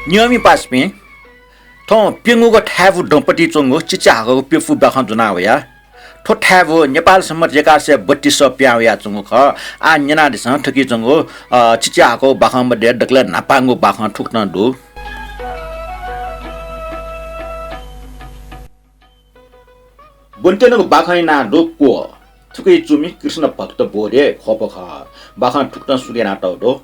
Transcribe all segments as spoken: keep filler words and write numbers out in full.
नियमि पासापिं, थौं प्यंगूगु थाय्‌बु दँपति च्वंगु चिचिहाकःगु प्यपु बाखं ज्वना वया। थ्व थाय्‌बु नेपाल सम्बत एघार सय बत्तीस सः पिहां वयाच्वंगु खः। आः न्यनादिसँ थुकी च्वंगु, अ, चिचिहाकःगु बाखं मध्ये दकलय् न्हापांगु बाखं थुकथं दु। ब्वनेत्यनागु बाखंया नां दु क्वः। थुकी च्वमि कृष्ण भक्त बोधे ख्वप खः। बाखं थुकथं सुरु यानातःगु दु।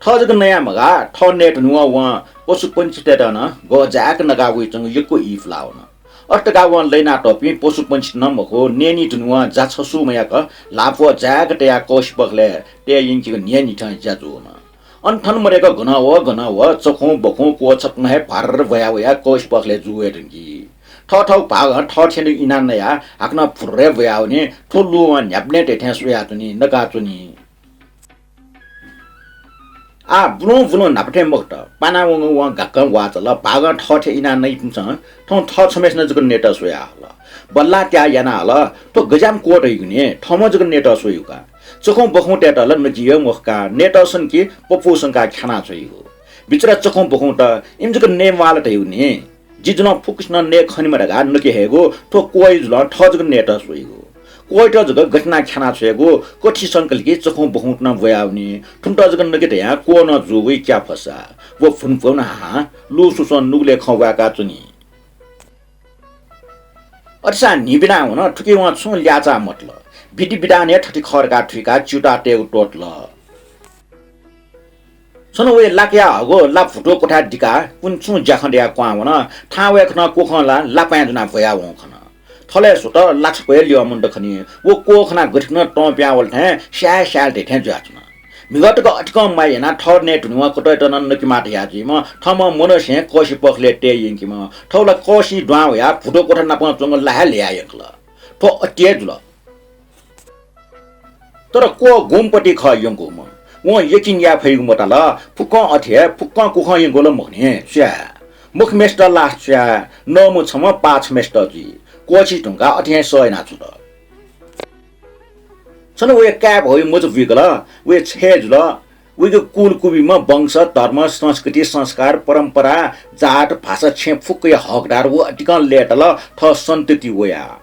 थः जक नयाः मगाः, थः नये धुनेवं वं पशुपंक्षीतय्‌त नं गः जाय्‌क नका वइच्वंगु यक्व ई पुलावन। अथे धकाः वं लय्‌नातःपिं पशुपंक्षीत नं मखु, नयेनी धुनेवं जा छसू मयाक ल्हापु जाय्‌क तयाः कःसि पखलय् तये यंकेगु न्हियान्हिथं ज्या जूवन। अन थन मदय्‌क गनं वः, गनं वः, चखुं बखुं क्वः छकलं हे भ्वार्र भ्वया वयाः कःसि पखलय् जू वये धुंकी। थःथःगु भागं थः थें इनाः नयाः हाकनं भुर्र हे भ्वयावनी। थ्व लुवं न्ह्याबलें धइथें स्वयाच्वनी, नकाच्वनी। आः बुलुं बुलुं न्हापा थें मखुत, पाना वंगु वं गाक्कं वाःचाल। भागं थः थें इनाः नइपिन्सं थौं थः छम्हय्‌सिनं जक नयेत स्वया हल। बल्लाः त्याः याना हल। थ्व गज्याःम्ह क्वः धइगु नि, थःम्हं जक नयेत स्वइगु का। चखुं बखुंतय्‌त ला नके हे मखु का, नयेत सन कि पपू संकाः ख्याना छ्वइगु। बिचरा चखुं बखुंत इमि जक नये म्वाःल धइगु नि। जि जुलं फुक्कसिनं नये खनेमा धकाः नके हयेगु थ्व क्वःया जुलं थः जक नयेत स्वइगु। क्वःयात जक गथे यानाः ख्याना छ्वयेगु, कथि संकल कि चखुं बखुंत नं ब्वयावनी। थुमित जक नके धयां क्वः नं जू वइ क्या फसा। व भुनभुन हाहां लुँ सुसं नुगलय् खँ वाय्‌का च्वनी। अथेसां न्हि बिना वन, थुकी वं छुं ल्याःचाः मतल। विधि विधान हे थथे खः धकाः थुइकाः च्यूताः तयेगु त्वःतल। छन्हु वया लाकया हःगु ला भुतू क्वथाय् दिकाः कुने छुं ज्याखँ दयाः क्वहां वन। थाहां वये खनं क्वखं ला लापाँय् ज्वनाः ब्वयावंगु खन। थलय् स्वत ला छपु हे ल्यः मन्त खनी। व क्वः खनाः गथे खनं तं पिहां वल थें स्याये स्याये धइथें जुयाच्वन। म्हिगः तक अतिकं माया यानाः थः नये धुनेवं कतःयात नं नकेमाः धया जुइम्ह थःम्हं मनसें कःसि पखलय् तये यंकीम्ह। थौं ला कःसिइ दुहां वयाः भुतू क्वथा नापं च्वंगु ला हे ल्ह्या यंकल। थ्व अति हे जुल। तर क्वः गुम्ह पति खः यंकूम्ह, वं यकिन याये फइगु मताल। फुक्कं अथे हे फुक्कं क्वखं यंकू ला मखुनि, स्वया। मखुम्हेसित लास स्वया, नःम्ह छम्ह पाः छम्हेसित जुइ। क्वःछि धुंकाः अथे हे सह यानाच्वंत। छन्हु वया काय् भौया मचा बुइकल, वया छय् जुल। वइगु कुल कुबिम्ह वंश, धर्म, संस्कृति, संस्कार, परम्परा, जात, भाषा, छेँ फुक्कया हकदार व अतिकं लय्ताल। थः सन्तति वया।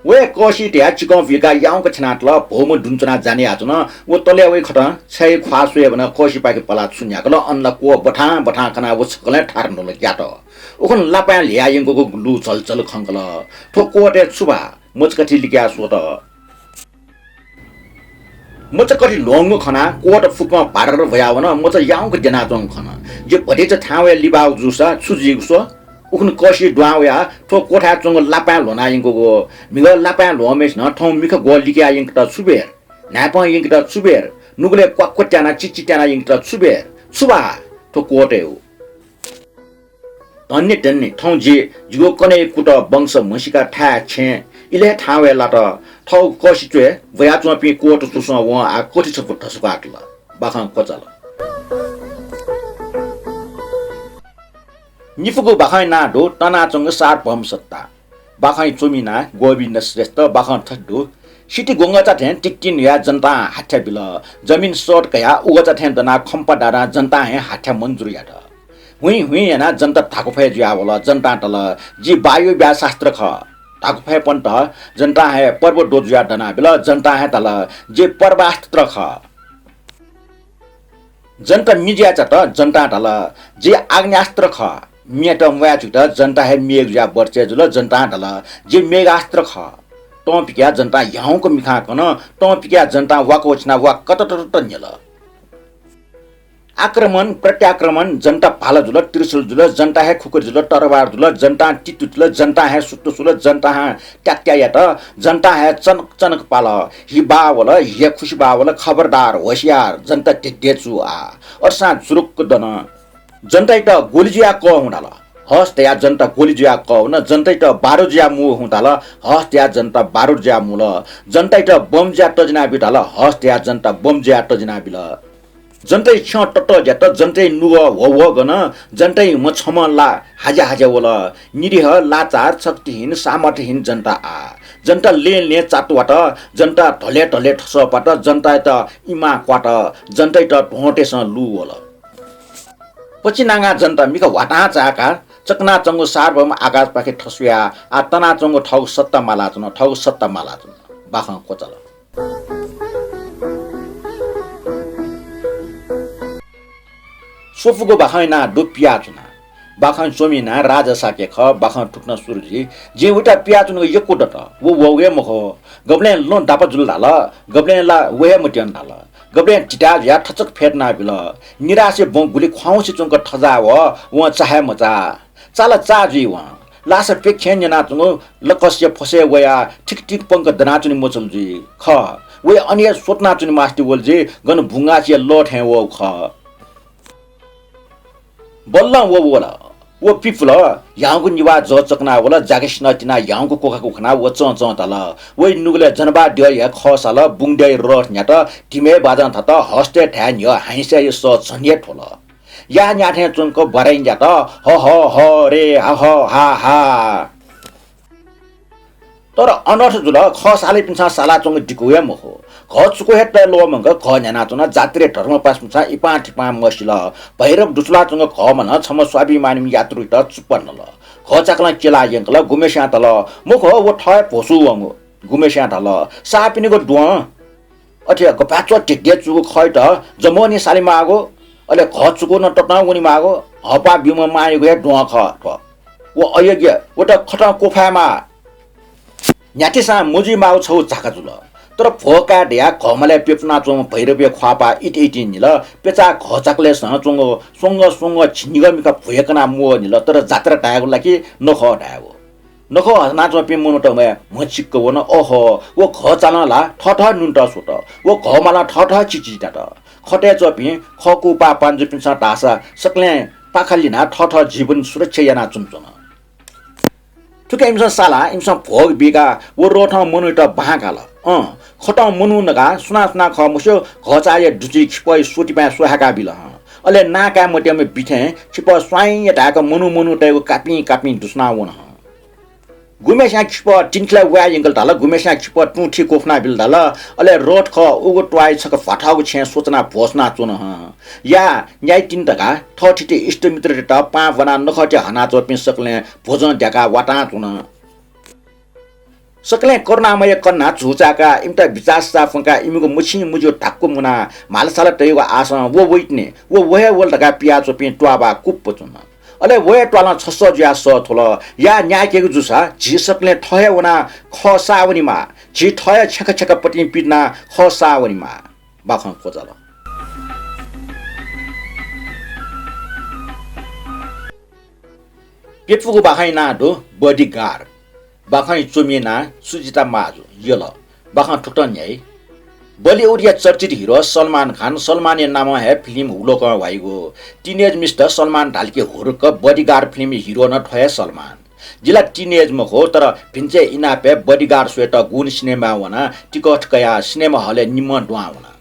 वया कःसि धयाः चिकं बुइकाः याउँक छ्यनातल। भौम्ह दुने च्वनाः जा नयाच्वन। व तलय् वइ खतं छय् ख्वाः स्वयेबनं कःसिपाखे पलाः छु न्ह्याकल। अन ला क्वः बथां बथां खनाः व छकलं थारन्हुल ग्यात। उखुन्हु लापाँय् ल्ह्या यंकूगु लु झलझल खंकल। थ्व क्वःतय् छु बा? मचाकथि लिकयाः स्वत। मचाकथि ल्ह्वंगु खनाः क्वःत फुक्कं भार्र भ्वयावन। मचा याउँक द्यनाच्वंगु खन। जि भतिचा थाहां वये लिबाःगु जूसा छु जुइगु स्व? उखुन्हु कःसिइ दुहां वयाः थ्व क्वथाय् च्वंगु लापाँय् ल्ह्वना यंकूगु। म्हिगः लापाँय् ल्ह्वंम्हेसिनं थौं मिखा ग्वः लिकयाः यंकेत छु बेर? न्हाय्पं यंकेत छु बेर? नुगलय् क्वाक्व त्यानाः चिचि त्यानाः यंकेत छु बेर? छु बा थ्व क्वःतय्? धन्य धन्य, थौं जि जिगु कन्हय् कुतः वंश म्हसीका थाय् छेँ इलय् थाहां वये लात। थःगु कःसि च्वय् ब्वयाच्वंपिं क्वःत सुसं वं आः कथि छपु धस्वातल। बाखं क्वचाल। निपुगु बाखंया नां दु तनाच्वंगु सार्वभौम सत्ता। बाखंया च्वमि नां गोविन्द श्रेष्ठ। बाखं थथे दु। सिति ग्वंगःचा थें तिकतिक न्हुयाः जनतां हाथ्या बिल। जमिन सःत कयाः उगःचा थें दनाः खम्पा दादां जनतां हे हाथ्या मन्जुर यात। हुइँ हुइँ यानाः जनता धाकुफय् जुयावल। जनतां धाल, जि वायु व्यासास्त्र खः। धाकुफय् पन्त जनतां हे पर्व द्वजुयाः दनाबिल। जनतां हे धाल, जि पर्वास्त्र खः। जनता मि जुयाच्वंत। जनतां धाल, जि आग्नेयास्त्र खः। मेत म्वाये जुइत जनता हे मेघ जुयाः बर्चे जुल। जनतां धाल, जि मेघास्त्र खः। तं पिकयाः जनतां ह्याउँक मिखां कन। तं पिकयाः जनतां वाकःछिनाः वा कततत न्ह्यल। आक्रमण, प्रत्याक्रमण, जनता भाला जुल, त्रिशूल जुल, जनता हे खुकुरी जुल, तरवार जुल, जनतां तितु जुल, जनतां हे सुत्त सुल, जनतां हे त्यात्या यात, जनतां हे चनक चनक पाल। हि बावल, हि खुसि बावल, खबरदार, होशियार, जनता धिद्धे चु आ। अथेसां जुरुक्क दन। जनताइत गोली जुयाः कः हुँ धाल, हस् धयाः जनता गोली जुयाः कः हुन। जनताइत बारुद जुयाः मू हुँ धाल, हस् धयाः जनता बारुद जुयाः मुल। जनताइत बम जुयाः तजिना बी धाल, हस् धयाः जनता बम जुयाः तजिना बिल। जनताइ छ्यं ततः ज्यात, जनताइ नुगः ह्वःह्वः गन, जनताइ मछम्ह ला हाज्या हाज्या वल। निरीह, लाचार, शक्तिहीन, सामर्थ्यहीन जनता आ। जनता लें लें चात वात, जनता धले धले थसः पात, जनताइत इमा क्वात, जनताइत ध्वंतय्सं लू वल। पचिनांगा जनता मिखा ह्वातां चाय्‌काः चकनाच्वंगु सार्वभौम आकाशपाखे थस्वयाः आः तनाच्वंगु थःगु सत्ता मालाच्वन, थःगु सत्ता मालाच्वन। बाखं क्वचाल। स्वपुगु बाखं यानाः दु पियाच्वना। बाखं च्वमि नां राजा शाक्य खः, बाखं थुकथं सुरु जुइ। जिं उइत पियाच्वनागु यक्व दत, व वःगु हे मखु। गबलें लँ दापा जुल धाल, गबलें ला व हे मत्यन धाल। गबलें तिता जुयाः थचक फ्यतुना बिल। निराशे बँ गुलि ख्वाउँसे च्वंक थजाः वः, वं चाहे मचाः। चाल चाः जुइ वं। लासा प्यखें न्यनाच्वंगु लकसया फसय् वयाः थिक थिक पंक दनाच्वने मछुल जुइ। खः, वया अन हे स्वतुनाच्वने मास्ति वल जुइ, गन बुंगाःचिया लः थें वःगु खः। बल्लं व वल। व पिपुल, ह्याउँगु निभाः जः चकना वल, जाकेसिनं तिनाः ह्याउँगु कोखाकु खनाः व चं चं धाल। वइ नुगलय् जनबा द्यःया खः साल, बुंद्यःया रथ न्ह्यात, धिमय् बाजं थात, हस्तय् धाये न्ह्यः हाइँसाया सः झन हे थ्वल। या न्याथें च्वंक बराइँ न्यात, ह ह ह रे, हा ह हा हा। तर अनर्थ जुल, खः सालय्‌पिन्सं सालाच्वंगु दिकु हे मखु। घः चुकु हे तये ल्वःमंक घः न्ह्यानाच्वन। जात्रे धर्मपासमिसं इपां थिपां मसिल। भैरव दुथुलाच्वंगु घःमा नं छम्ह स्वाभिमानी यात्रुयात चुप्पा नल। घः चाकलं क्यला यंकल। गुम्हेस्यां धाल, मखु, व थः हे भ्वसू वंगु। गुम्हेस्यां धाल, साःपिनिगु द्वहं अथे गपाय् च्वः धिक्धिया चूगु खःयात जमःनि साले माःगु, अले घः चुकू नं ततं वने माःगु, हःपाः ब्यूम्ह मांयागु हे द्वहं खः थ्व। व अयोग्य, वयात खतं क्वफायेमाः। न्ह्याथेसां मजुइमाःगु छगू झाका जुल। तर भ्वः काये दयाः घःमालय् प्यपुनाच्वंम्ह भैरवया ख्वाःपाः इतिइतिं निल। प्यचाः घः चाकलय्‌सं च्वंगु स्वंगः स्वंगः झिंनिगः मिखा भ्वय् कनाः म्वःनिल, तर जात्रा धायेगु ला कि नखः धायेगु। नखः हनाच्वंपिं मनूत म्ह-, म्हचिक्क वन। अहो, व घः चालं ला थःथः नुन्त स्वत, व घःमालं थःथः चिचि दात। खतय् च्वंपिं खःकुपाः पान्जुपिन्सं धाःसा सकलें पाखा लिनाः थःथः जीवन सुरक्षा यानाच्वनाच्वन। थुकी इमिसं सालाः इमिसं भोग बीकाः व रथं मनूयात बांकाल। अँ, खतं मनू नकाः सुनां सुनां खः मस्यू, घःचाःया दुचुइ खिपःया स्वतिपाँय् स्वहाय्‌का बिल हं। अले नां काये मत्यंम्ह बिथें खिपः स्वाइँया धाय्‌क मनू मनूतय्‌गु कापिं कापिं दुसुनां वन हं। गुम्हेस्यां खिपः तिंथिलाय् वया यंकल धाल, गुम्हेस्यां खिपः तुं थी क्वफुना बिल धाल। अले रथ खः उगु त्वाःया छकः भ्वाथःगु छेँय् स्वचनाः भ्वसुनाच्वन हं। या न्याइतिनि धकाः थःथिति इष्टमित्रतय्‌त पां ब्वनाः नखःति हनाच्वंपिं सकलें भ्वजं द्याकाः वातां च्वन। सकलें करुणामय कन्हां झुचाय्‌काः इमित बिचाः सिचाः फ्वंकाः इमिगु मछिं मुजिं धाक्व मुनाः म्हालछाल तयेगु आशं व वइतिनि, व व हे वल धकाः पियाच्वंपिं त्वाःबाः कुप्प च्वन। अले व हे त्वालं छसः जुयाः सः थ्वल, या न्याय्‌केगु जूसा झी सकलें थः हे वनाः खः साः वनेमाः, झी थः हे छेँखा छेँखा पतिं पितिनाः खः साः वनेमाः। बाखं क्वचाल। प्यपुगु बाखंया नां दु बडिगार्ड। बाखंया च्वमिया नां सुजिता माजु। यल। बाखं थुकथं न्ह्याइ। बलिउडया चर्चित हिरो सलमान खान, सलमानया नामं हे फिल्म हुलोकं ह्वाइगु। टिनएज मिस्त सलमान धाल कि हुरुक्क, बडिगार्ड फिल्मया हिरो नं थ्व हे सलमान। जि ला टिनएज मखु, तर भिन्चय् इनापय् बडिगार्ड स्वयेत गुगुं सिनेमाय् वनाः टिकट कयाः सिनेमा हलय् निम्हं दुहां वना।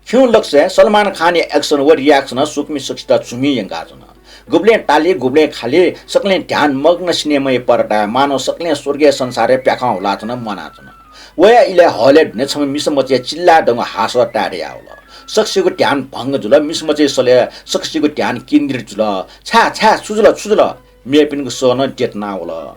खिउँ लकसय् सलमान खानया action व reaction सुकुमि सकसित झुमि यंकाच्वन। गुबलें ताली, गुबलें खाली, सकलें ध्यानमग्न सिनेमाया पर्दाय्, मानव सकलें स्वर्गीय संसारय् प्याखं हुलाच्वन, म्वानाच्वन। वया इलय् हलय् दुने छम्ह मिसामचाया चिल्लाय्‌दंगु हासः ताय्‌दयावल। सकसिगु ध्यान भंग जुल, मिसामचाया सलय् सकसिगु ध्यान केन्द्रित जुल। छाय्, छाय्, छु जुल, छु जुल? मेपिनिगु सः नं देतनावल।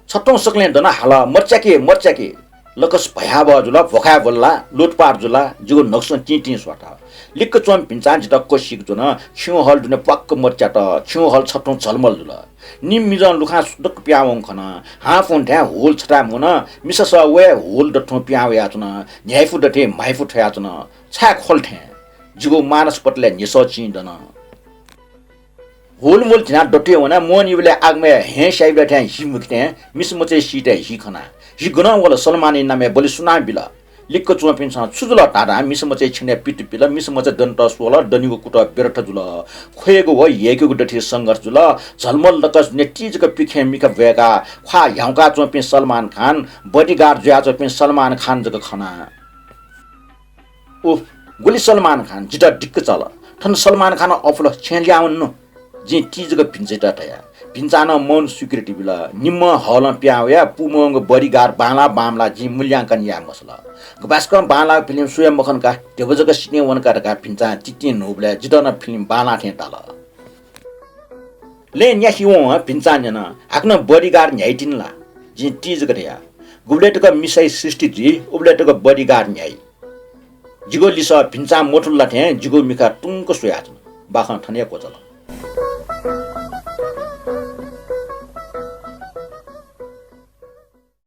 छथुं सकलें दनाः हाल, मत च्याकि, मत च्याकि। लकस भयावह जुल, भ्वखाय् ब्वल ला, लुटपाट जुल ला, जिगु न्हगसं तिं तिं स्वात। लिक्क च्वंम्ह भिन्चां जितः क्वसिक च्वन, खिउँ हल दुने प्वाक्क मत च्यात, खिउँ हल छथुं झलमल जुल। निम्ह मिजं लुखां सुदक्क पिहां वंगु खन, हांपुं धाये हुल छथाय् मुन, मिसासं व हे हुल दथुं पिहां वयाच्वन, न्ह्याइपु दथुइ म्हाइपु थ्वयाच्वन, छाय् ख्वल थें। जिगु मानस पटलय् न्ह्यसः चिं दन। हुलमुल धिनाः दथुइ वनाः मोहन इबलय् आगमय् हेँ स्याइबलय् थें हि मुखिथें मिसामचाया सीतय् हि खना। हि गनं वल, सलमानया नामय् बलि सुनां बिल? लिक्क च्वंपिन्सं छु जुल धाधां मिसामचाया छेनय् पित पिल, मिसामचा दनेत स्वल, दनेगु कुतः व्यर्थ जुल। ख्वयेगु व ह्यय्‌केगु दथुइ संघर्ष जुल। झलमल लकस दुने ति जक पिखें मिखा ब्वय्‌काः ख्वाः ह्याउँका च्वंपिं सलमान खान, बडिगार्ड जुयाच्वंपिं सलमान खान जक खना। उफ, गुलि सलमान खान, जितः दिक्क चाल। थन सलमान खान अपुल छेँ ल्याहां वनेनु। जिं ति जक भिन्चायात धया। भिन्चां नं मौन स्वीकृति बिल। निम्हं हलं पिहां वयाः पूमवंगु bodyguard बांलाः बांमलाः जिं मूल्यांकन याये मसल। गपाय्सकं बांलाःगु फिल्म स्वये मखन का, ध्यबा जक सितिं वन का धकाः भिन्चां तितिं न्हूबलय् जितः नं फिल्म बांलाः थें ताल। लँय् न्यासि वं भिन्चां न्यन, हाकनं bodyguard न्ह्याइतिनि ला? जिं ति जक धया, गुबलय् तक मिसाइ सृष्टि जुइ, उबलय् तक bodyguard न्ह्याइ। जिगु लिसः भिन्चां मथुल ला थें जिगु मिखा तुंक स्वयाच्वन। बाखं थन हे क्वचाल।